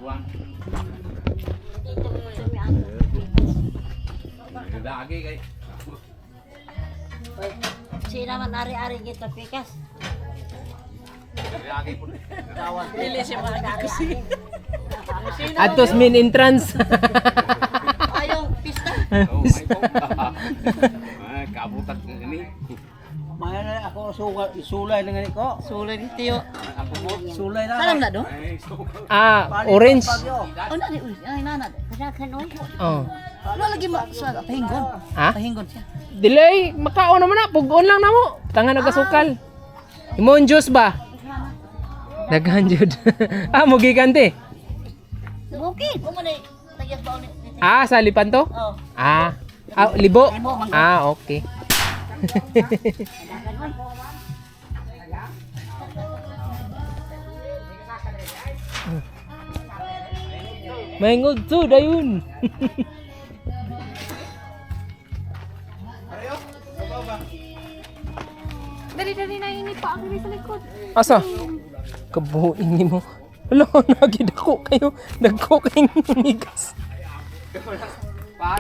Buwan. Lagi kay. Sina man ari-ari kita pikas. Lagi po. Dili siya ari-ari. Atos main entrance. Ayong pista. Oh, may po. Ah, kabutat ni. Maya na ako sugal, sulay na ngani ko. Sulay ni Tiyo. Ako po. Sulay na. Tanam na do? Ay, so. Ah, orange. Oh, na di ay nana. Kadakan oy. Oh. Wala lagi ma sa pahinggon. Ha? Pahinggon siya. Delay, makaon naman na. Pugon lang na mo. Tanga nagasukal. Imong juice ba? Daghan jud. Ah, mugi kante. Bukid. Mo man nagyas pa ulit. Ah, sa lipan to? Oh. Ah. Ah, libo. Ah, okay. Maingod to, dayon. Dali, dali na ini pa ang sa likod. Asa? Kabuhin ni mo. Wala, nagidako kayo. Nagko kayong migas.